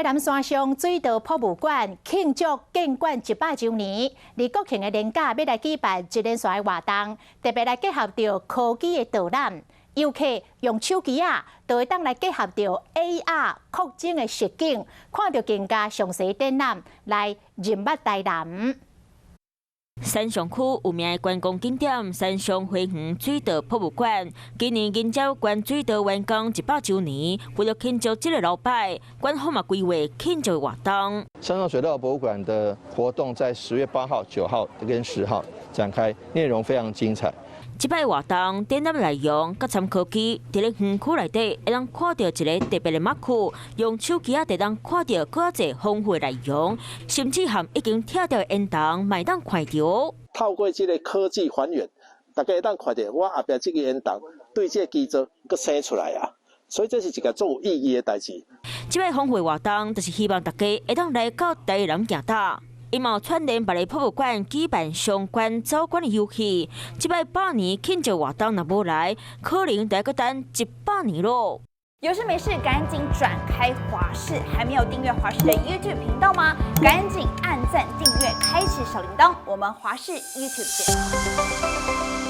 南山上水道博物館慶祝建館100週年，佇國慶的連假欲來舉辦一連串的活動，特別來結合著科技的導覽，遊客用手機仔，就會當來結合著 AR 擴增的實景，看著更加詳細展覽，來認捌台南。山上區有名的觀光景點山上花園水道博物館，今年迎接關水道完工100週年，為了慶祝這个禮拜，館方嘛規劃慶祝活動。山上水道博物館的活動在10月8號、9號跟10號展開，內容非常精彩。這擺活動展覽內容佮參科技，佇咧園區內底會當看著一个特別的馬庫，用手機仔就當看著閣較濟豐富的內容，甚至含已經拆掉的煙囱嘛會當看著。透過這个科技還原，大家會當看著我後壁這个煙囱對這个基座閣生出來啊，所以這是一个足有意義的代誌。這擺豐富的活動，就是希望大家會當來到台南行搭。伊嘛有串聯別个博物館舉辦相關走館的遊戲。這擺百年慶祝活動若無來，可能得閣等100年囉。有事沒事趕緊轉開華視，還沒有訂閱華視的 YouTube 頻道嗎？趕緊按讚訂閱，開啟小鈴鐺。我們華視 YouTube 見。